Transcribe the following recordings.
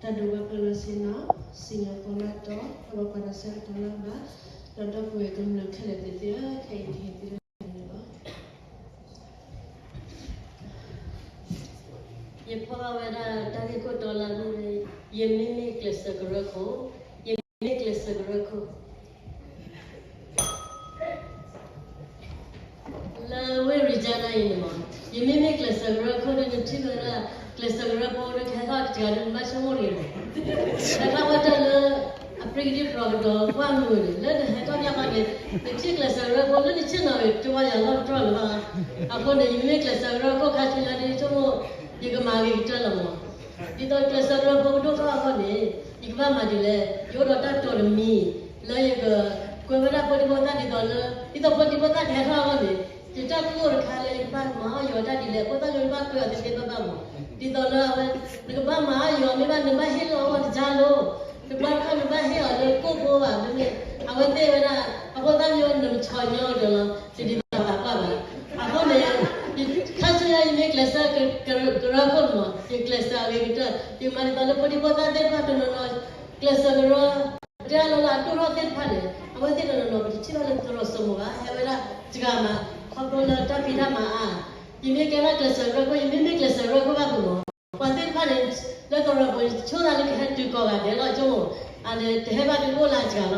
တၢ်ဒိးဝဲပှဲၤလီၤဆ့ၣ်နီၤ, စံၣ်ညီၣ်ကွီၢ်လၢတီ, ပဘၣ်ကွၢ်တၢ်ဆၢကတီၢ်လၢအဘၣ်, ဒီးဒီပုၢ်ဝဲၢ်ကမျၢၢ်ခဲလၢာ်သ့ၣ်သ့ၣ်ဧၢ, ခဲအံၤကဟ့ၣ်သုလၢန့ၣ်လီၤ. ယဖီဝဲဒၣ်တၢ်ဂ့ၢ်ခိၣ်တီလၢအမ့ၢ်ဝဲ, ယမ့မ့ၢ်ကျဲးစၢးကရၢခိၣ်, ယမ့မ့ၢ်ကျဲးစၢးကရၢခိၣ် လၢဝ့ၢ် Regina အံၤန့ၣ်မး, ယမ့မ့ၢ်ကျဲးစၢးကရၢခိၣ်ဒီး နထံၣ်ဝဲဒၣ် ကျဲးစၢးကရၢဖိဒီး ကဟဲထီၣ်တဂၤဒီး နဘၣ်ဆိကမိၣ်တဂ့ၤမး, ဟဲထီၣ်ဝဲတၢ်လၢ အပြံကဒံဖျိကဒီးကွၢ်မုာ်န့ၣ် လၢနဟဲထီၣ်ညါဘၣ်န့ၣ် နထံၣ်ကျဲးစၢးကရၢဖိလၢနဆ့ၣ်နီၤဂ့ၤ ကၠိဝါယၤလီၢ်တတြီၢ်လၢၤဘၣ်. အဃိန့ၣ် ယမ့မ့ၢ်ကျဲးစၢးကရၢခိၣ်ခါဆူညါဒီး ဆိကမိၣ် ယကမၤဂ့ၤကတၢၢ်လီၤမး. ဒ်သိးကျဲးစၢးကရၢဖိကဒိၣ်ထီၣ်အဂီၢ်န့ၣ် ယကဘၣ်မၤဒ်လဲၣ်, ယအိၣ်ဒီးတၢ်တိာ်တမံၤ လၢယကကွဲးဝဲဒၣ်ဖိဒံဖိသၣ်ဒ်သိးလၢ ဒ်သိးဖိဒံဖိသၣ်ကဟဲထီၣ်အဂီၢ်န့ၣ် ယတၢ်ကအိၣ်တခါလၢယကဘၣ်မၤအီၣ်ယွၤတၢ်ဒ်လဲၣ်, ဖိသၣ်ကဘၣ်ကွဲးအီၤသ့သ့ဘၣ်ဘၣ်မး. ဒ်သိးလၢအဝဲ နကဘၣ်မၤအီၣ်ယွၤမ့ၢ်ဘၣ် နဘၣ်ဟ့ၣ်လီၤအီၣ်တကၢ်လိၤ, တဘျီတခီၣ်နဘၣ်ဟ့ၣ်အီၤလၢကိၣ်ဖိဘၣ်, မ့မ့ၢ် အဝဲသ့ၣ်ဝဲဒၣ် အဖိသၣ်မ့ၢ်ဝဲနမဆီညီကဒီးလီၤ တဒ်သိးဘၣ်ဘၣ်. အဃိန့ၣ် ခါဆူညါယမ့ၢ်ကျဲးစၢးကရၢခိၣ်န့ၣ်မး ယကျဲးစၢးအဂ့ၤကတၢၢ် ယမၤဒ်သိးလၢဖိဒံဖိသၣ်သ့ၣ်တဖၣ်တနီၤနီၤ ကျဲးစၢးကရၢ တဲအလီၢ်လၢအဒိၣ်ထီၣ်သ့ၣ်တဖၣ်န့ၣ် အဝဲသ့ၣ်တနီၤနီၤ ပတထံၣ်ဘၣ်လၢသရိာ်စိမိၤဘၣ်, ဟဲဝဲဒၣ်တဂၤမး ခီဖျိလၢတၢ်ဖံးတၢ်မၤအါ. ယမ့ၢ်ကဲဒၣ်ကျဲးစၢးကရၢခိၣ် ယမ့ၢ်မ့ၢ်ကျဲးစၢးကရၢခိၣ်ဘၣ်ပူၤမး ပှၤသ့ၣ်တဖၣ်န့ၣ် လၢသရိာ်ပူၤ ဆိသးလၢကဟဲတုၤကိးဂၤဒဲးလီၤ ဆိကမိၣ် အန့ၣ် တဟဲဘၣ်ဒုးအိၣ်လၢအစှၤလီၤမး. အဃိန့ၣ် ခါဆူညါလၢကျဲးစၢးကရၢခိၣ်ဒ်သိးကျဲးစၢးကရၢဖိ ကလဲၤထီၣ်ဒီး ပတၢ်အိၣ်ဖှိၣ်ကလဲၤထီၣ်လဲၤထီအဂီၢ်န့ၣ် အဝဲဒၣ်ယ ယဆိကမိၣ်ထီၣ်ဒ်အံၤ, ယကဘၣ်ကွဲးအီၤဒ်သိး ပကလဲၤဟးကသုၣ်ကသီယအီၤ လၢတၢ်လီၢ်တတီၤတီ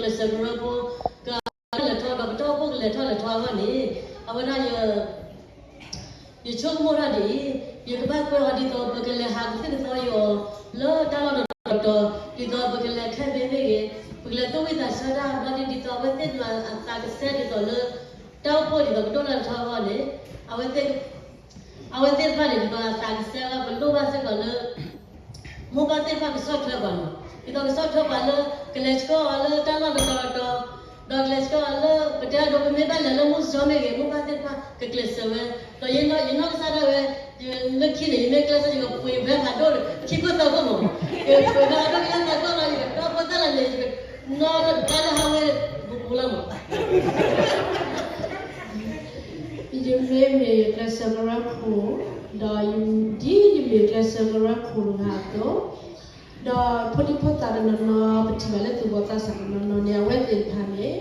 ၤ, ဒ်သိးပကလဲၤခဲဘ့မ့ၢ်ဂ့ၤ, ပကလဲၤသူၣ်ဝံၣ်သးဆၢတၢ်ဘျီဒ် ဒ်သိးအဝဲသ့ၣ်တဖၣ်အသးကစဲဒ်သိးလၢ တၢ်အိၣ်ဖှိၣ်ဒ်သိးကဒိၣ်လၢထီအဂီၢ်န့ၣ် အဝဲသ့ၣ်တဖၣ်န့ၣ် ဒ်သိးအသးကစဲလၢပလိၣ်ဘၣ်စ့ၢ်ကီးလၢ မိၢ်ပၢ်သ့ၣ်တဖၣ်ကဆီၣ်ထွဲပှၤလီၤ. ဒ်သိးကဆီၣ်ထွဲပှၤလၢ ကလဲၤဆှၢအီၤလၢတၢ်လီၢ်တတီၤတတီၤ, ဒီးကလဲၤဆှၢအီၤလၢ ပတဲအဒိ ပမ့ၢ်ဘၣ်လဲၤလၢမူစီမ့ၢ်ဂ့ၤ မိၢ်ပၢ်သ့ၣ်တဖၣ်ကကျဲးစၢးဝဲ, ဒီးယနီၢ်ကစၢ်ဒၣ်ဝဲ လၢခံန့ၣ် ယမ့ၢ်ကျဲးစၢး ယကပှ့ၤဖဲဖးဒိၣ် ခံခိၣ်သၢခိၣ်မး, ယပှ့ၤဖဲဖးဒိၣ်ကလၢသၢခိၣ်လီၤ ယကတီၢ်ဖိသၣ်လၢန့ၣ် ယကနီၢ်တၢ်လၢဟးဝဲပူၤပူၤလီၤမး. ယမ့မ့ၢ်ကျဲးစၢးကရၢခိၣ်, ဒီးဒ်ယမ့ၢ်ကျဲးစၢးကရၢခိၣ်တဂၤအသိး, ဒီးဖိဒံဖိသၣ်တနီၤနီၤ ပထံၣ်ဘၣ်လၢသူၣ်ဘီၣ်သးစၢ်တနီၤနီၤန့ၣ် အဝဲသ့ၣ်တဖၣ်န့ၣ် လဲၤ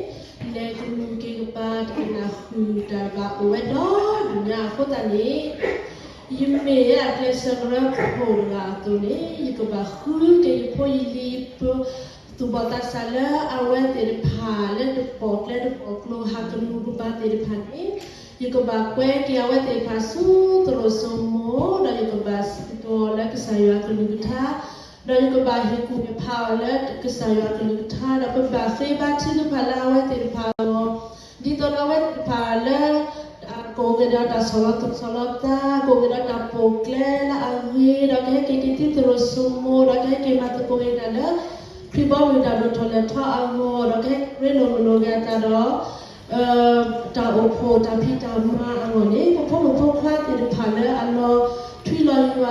ကမူၣ်က့ၤကပၤ တကနၣ်ဃုာ်တၢ်ဘၣ်အိၣ်ဝဲဒီဒူၣ်ညါအဃိသတးန့ၣ် ယမ့ၢ်အကျဲးစၢးကရၢခိၣ်တဂၤအသိးန့ၣ် ယကဘၣ်ဃုက့ၤယဖိယလံၤ သူၣ်ဘီၣ်သးစၢ်လၢအဝဲသ့ၣ်တဖၣ် လၢတပိာ်ကျဲတပိာ်ကျိ ဟးကမူၣ်ကပၤသ့ၣ်တဖၣ်န့ၣ် ယကဘၣ်ကွဲက့ၤအဝဲသ့ၣ်တဖၣ်ဆူသရိာ်စိမိၤ ဒီးယကဘၣ်စံးဘျုးလၢကစၢ်ယွၤအကလုၢ်ကထါ, ဒီးယကဘၣ်ဟ့ၣ်ကူၣ်ဟ့ၣ်ဖးအီၤလၢကစၢ်ယွၤအကလုၢ်ကထါ, ဒီးပဘၣ်ဃ့ဘါထုကဖၣ်လၢအဝဲသ့ၣ်တဖၣ်အဂီၢ်, ဒ်သိးဒီးအဝဲသ့ၣ်တဖၣ်လၢ ကအိၣ်က့ၤဒီးတၢ်ဆီၣ်လီၤသူၣ်ဆီၣ်လီၤသး, ကအိၣ်က့ၤဒီးတၢ်ပိာ်ကျဲလၢအဂ့ၤ, ဒီးကဟဲက့ၤက့ၤသုသရိာ်စိမိၤ, ဒီးကဟဲက့ၤမၤသကိးက့ၤတၢ်လၢ ခရံာ်ဘီမုၢ်တၢ်ဒိၣ်ထီၣ်လဲၤထီအဂီၢ်, ဒီးကဟဲက့ၤရ့လိာ်မုာ်လိာ်က့ၤအသးဒီး တၢ်အိၣ်ဖှိၣ်တၢ်ဖံးတၢ်မၤအဂီၢ်န့ၣ် ပဖိမုၣ်ဖိခွါသ့ၣ်တဖၣ်လၢအလီၤထွံလီၤယွၤလၢဟးကမူၣ်ကပၤသ့ၣ်တဖၣ်န့ၣ် ပကဘၣ်ဃ့ဘါထုကဖၣ်လၢအဝဲသ့ၣ်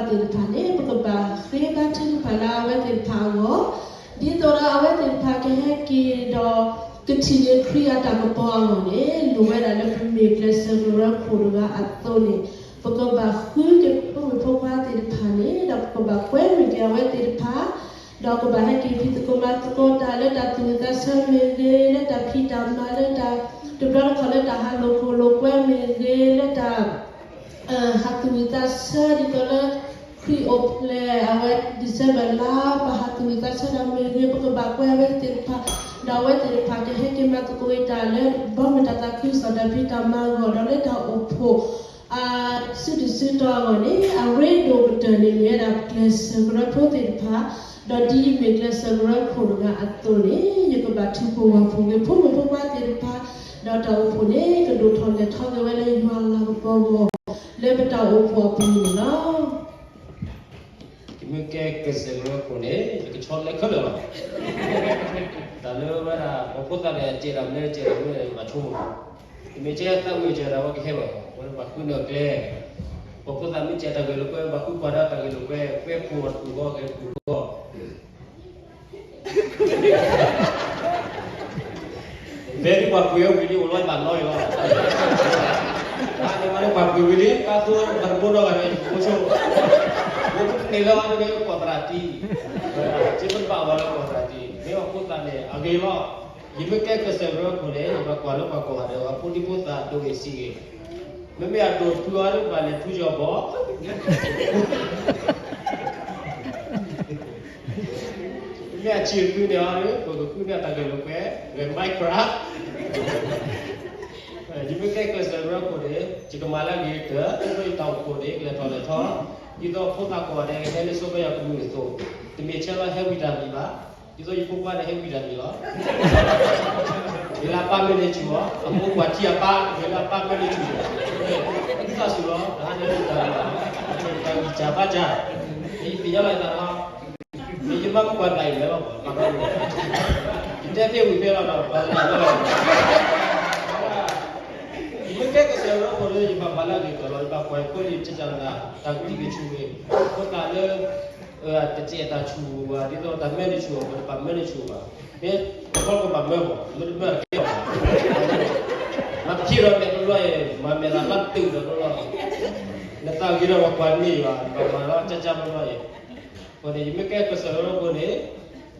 တဖၣ်အဂီၢ်, ဒ်သိးဒီးအဝဲသ့ၣ်တဖၣ်ကဟဲက့ၤဒီး ကထံၣ်န့ၢ်ခရံာ်အတၢ်ကပီၤအဂီၢ်န့ၣ် လိၣ်ဝဲဒၣ်လၢပမ့ၢ်ကျဲးစၢးကရၢခိၣ်တဂၤအသိးန့ၣ် ပကဘၣ်ဃုက့ၤပဖိမုၣ်ဖိခွါသ့ၣ်တဖၣ်န့ၣ် ဒီးပကဘၣ်ကွဲမုာ်က့ၤအဝဲသ့ၣ်တဖၣ် ဒီးကဘၣ်ဟဲက့ၤဖံးသကိးမၤသကိးတၢ်လၢတၢ်သူၣ်ဝံၣ်သးဆၢမ့ၢ်ဂ့ၤ, လၢတၢ်ဖံးတၢ်မၤလၢတၢ် တဘျီတခီၣ်လၢတၢ်ဟးလိာ်ခိၣ်လိာ်ကွဲမ့ၢ်ဂ့ၤ, လၢတၢ် ဟးသူၣ်ဝံၣ်သးဆၢဒ်သိးလၢ ခရံာ်အိၣ်ဖျဲၣ်အဝဲ December လါ ပဟးသူၣ်ဝံၣ်သးဆၢဒီးမ့ၢ်ဂ့ၤ ပကဘၣ်ကွဲအဝဲသ့ၣ်တဖၣ်, ဒီးအဝဲသ့ၣ်တဖၣ်ကဟဲက့ၤမၤသကိးတၢ်လၢ ဘီမုၢ်တၢ်သးခုကစီၣ်တၢ်ဖံးတၢ်မၤအဂီၢ် ဒီးလၢတၢ်အိၣ်ဖှိၣ် အစုဒုၣ်စုတီၤအဂီၢ်န့ၣ် အရ့ဒိၣ်ကတၢၢ်န့ၣ်မ့ၢ်ဝဲဒၣ်ကျဲးစၢးကရၢဖိသ့ၣ်တဖၣ်, ဒီးဒ်ယမ့ၢ်ကျဲးစၢးကရၢခိၣ်တဂၤအသိးန့ၣ် ယကဘၣ်ထုးဖှိၣ်ဝၣ်ဖှိၣ်က့ၤဖိမုၣ်ဖိခွါသ့ၣ်တဖၣ်, ဒီးတၢ်အိၣ်ဖှိၣ်န့ၣ် ကဒိၣ်ထီၣ်လဲၢ်ထီၣ်က့ၤဝဲလၢယွၤအလၤကပီၤအဂီၢ် လၢပတၢ်အိၣ်ဖှိၣ်အပူၤန့ၣ်လီၤ. ယမ့ၢ်ကဲကျဲးစၢးကရၢခိၣ်န့ၣ် ယကဆီတလဲခဲလၢာ်လီၤ. တၢ်လၢဝဲဒၣ် ပှၤဖိသၣ်န့ၣ် အစဲးတၢ်မနုၤ စဲးတၢ်မနုၤန့ၣ် ဘၣ်ဆိကမိၣ်, ယမ့ၢ်ကဲသးဝံၣ်စဲးတၢ်ဝဲကဟဲဘၣ်, ဝဲဘၣ်ဃုန့ၢ်အကျဲ, ပှၤဖိသၣ်မ့ၢ်စဲးတၢ်ဂ့ၢ်လိာ်ကွဲ ဘၣ်ဃုကွၢ်ဒီးတၢ်ဂ့ၢ်လိာ်ကွဲ ကွဲခိၣ်အီၤတပူၤဃီ ဂဲၤတပူၤဃီ ဖဲဒ်ပှၤကွဲးအဝံၤဒ်အိၣ်လီၤဘၣ်နီအံၤလီၤ. န့ၣ်မးန့ၣ် ပှၤပှ့ၤဝံၤလံ ကါသိပှၤတဘိနီၢ်ဂၤန့ၣ် ယကဘိဆိ မ့ၢ်ပတန့ၢ်လၢအီၤန့ၣ် ကိးသရၣ်တံၢ်, က့ပတဘၣ်ဝဲလၢကိးသရၣ်တံၢ် မ့ၢ်အဃိသတးန့ၣ် အဂ့ၤလီၤ. ယမ့ၢ်ကဲကစၢ်ယွၤအခိၣ်န့ၣ် ယဘၣ်ကွၢ်လၢပှၤကိးဂၤဒဲးအဖိဒံဖိသၣ်ဒိဂ့ၤဆံးဂ့ၤ, မ့မ့ၢ်အဒိၣ်ဖုအီၤန့ၣ် ပှၤလဲၤဖုယီၤဘီ မ့ၢ်အဆံးအဖုန့ၣ်အီၤ ပကဃုန့ၢ်အတၢ်ဂဲၤလိာ်ကွဲ ဂဲၤ Minecraft ယမ့ၢ်ကဲကစၢ်ယွၤအခိၣ်န့ၣ် ယကမၤလၢအဂ့ၤကတၢၢ် ဒ်သိးယတၢ်အိၣ်ဖှိၣ်န့ၣ် ကလဲၤထီၣ်လဲၤထီ, ဒ်သိးဖိသၣ်ကိးဂၤဒဲး ကဟဲလၢဆိပာ်ယၤကမုာ်အသိး, တမ့ၢ်ဆၢလၢဟဲဝံတၢ်မံၤဘၣ်, ဒ်သိးယဖိခွါန့ၣ်ဟဲဝံတၢ်မံၤလီၤ. ဂ့ၤလၢအပၢ်မ့ၢ်န့ၣ်ဆူၣ်လီၤ, အမိၢ်ကွၢ်ထံအပၢ် ဂ့ၤလၢအပၢ်မ့ၢ်န့ၣ်ဆူၣ်လီၤ, အသးဆူၣ်လီၤ, တဟါန့ၣ်တၢ်ဂံၢ်စၢ်ဘါစၢ်, ယသ့ၣ်ညါလီၤယသးလီၤ, ယမ့ၢ်ကွၢ်တၢ်အံၤလဲၤလီၤ, ယတဲဖဲဝံၤဖဲလီၤဒီး ပှၤလၢလီၤ, ယမ့ၢ်ကဲကစၢ်ယွၤအခိၣ်န့ၣ် ယဘၣ်မၤလၢအဂ့ၤကတၢၢ်လီၤ, ယဘၣ်ကွၢ်ယဖိလံၤ ကစၢ်တဂၤ တၢ်ကသံၣ်ကဆူၣ်ဂ့ၤ, ဖိသၣ်လၢ တစဲးတၢ်ဆူၣ်ဘၣ် ဒ်သိးတၢ်မၢန့ၣ်ဆူၣ်အီၤ ပတပာ်မၢန့ၣ်ဆူၣ်အီၤဘၣ်, မ့ၢ်ခီကဘၣ်မၢမး မ့တမၢတကဲဘၣ်, မၤဖံးဒီးမဲာ်တဘျီအံၤ မၤမဲာ်သၣ်လၢတုၤဒီးတဘျီ, နသးဂ့ၤဒီးပှၤကွၢ်န့ၢ်ယွၤ ပှၤမၤလီၤကၠၢ်ကၠၢ်ဘျီဘျီအံၤ, အဃိန့ၣ် ယမ့ၢ်ကဲကစၢ်ယွၤအခိၣ်န့ၣ်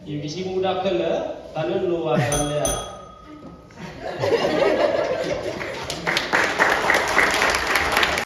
ယကဟံးမူဒါခဲလၢာ် တၢ်လၢလိၣ်ဘၣ်တၢ်လဲၣ်ဧါ